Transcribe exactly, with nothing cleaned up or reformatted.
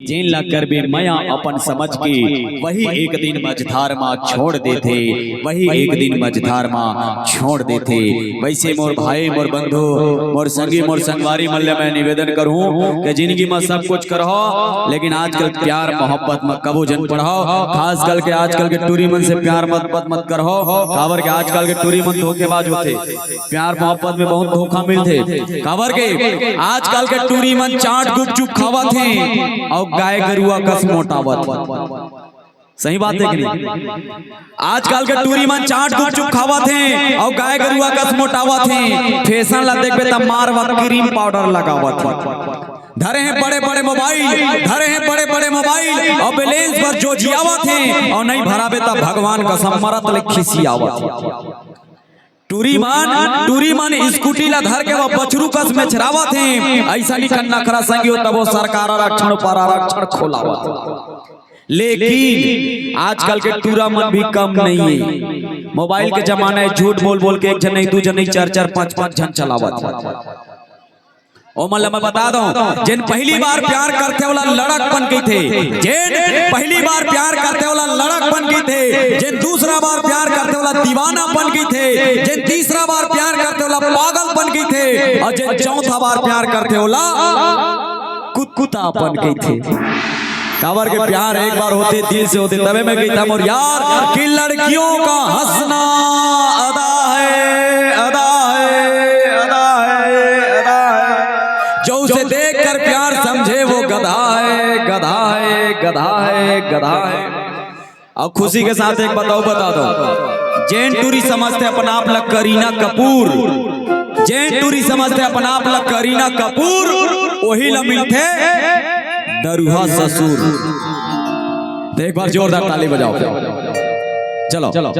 जेन ला करबे मया अपन समझ के, वही एक दिन मझधार मा छोड़ देथे, वही एक दिन मझधार मा छोड़ देथे। वैसे मोर भाई, मोर बंधु, मोर संगी, मोर संगवारी मन ले मैं निवेदन करूं कि जिंदगी मा सब कुछ करहो, लेकिन आजकल प्यार मोहब्बत मा कबो झन पड़हो। खास करके आजकल के टूरी मन से प्यार मत, मत, मत करहो, काबर के आजकल के टूरी मन धोखेबाज होथे। प्यार मोहब्बत में बहुत धोखा मिलथे। काबर के आजकल के टूरी मन चाट गुपचुप खावत हें अउ गाय गरुआ कस मोटावत हें। सही बात हे कि नहीं? आजकल के टूरी मन चाट गुपचुप खावत हें अउ गाय गरुआ कस मोटावत हें। फैशन ला देखबे त मार व क्रीम पाउडर लगावत हें। धरे हें बड़े बड़े मोबाइल, धरे हें बड़े बड़े मोबाइल अउ बैलेंस बर जोजियावत हें अउ नहीं भराबे त भगवान कसम मरत ले खिसियावत हें। टूरी मन, टूरी मन स्कूटी ला धर के वो बछरू कस मेछरावत हें। अइसने कन नखरा संगी हो तब वो सरकार आरक्षण पर आरक्षण खोलावत हें। लेकिन आजकल के टूरा मन भी कम नहीं हे। मोबाइल के जमाना हे, झूठ बोल बोल के एक झन नहीं, दू झन नहीं, चार चार पांच पांच झन चलावत हें। ओमन ला मैं बता दंव, जेन पहली बार प्यार करथे ओला लड़कपन कहिथे, जेन पहली बार प्यार करथे ओला लड़कपन कहिथे, जेन दूसरा बार प्यार करथे ओला दीवानापन कहिथे, जेन तीसरा बार प्यार करथे ओला पागलपन कहिथे, अउ जेन चौथा बार प्यार करथे ओला कुत्तापन कहिथे। काबर के प्यार एक बार होथे, दिल से होथे, तभे मैं कहिथंव मोर यार कि लड़कियों का हंसना अदा है, अदा है, अदा है, अदा है। जो उसे देखकर प्यार समझे वो गधा है, गधा है, गधा है, गधा है। अब खुशी के साथ एक बात अउ बता दंव, जेन टूरी समझथे अपन आप ला करीना कपूर, जेन टूरी समझथे अपन आप ला करीना कपूर, ओही ला मिलथे दरुहा ससुर। त एक बार जोरदार ताली बजाओ। चलो।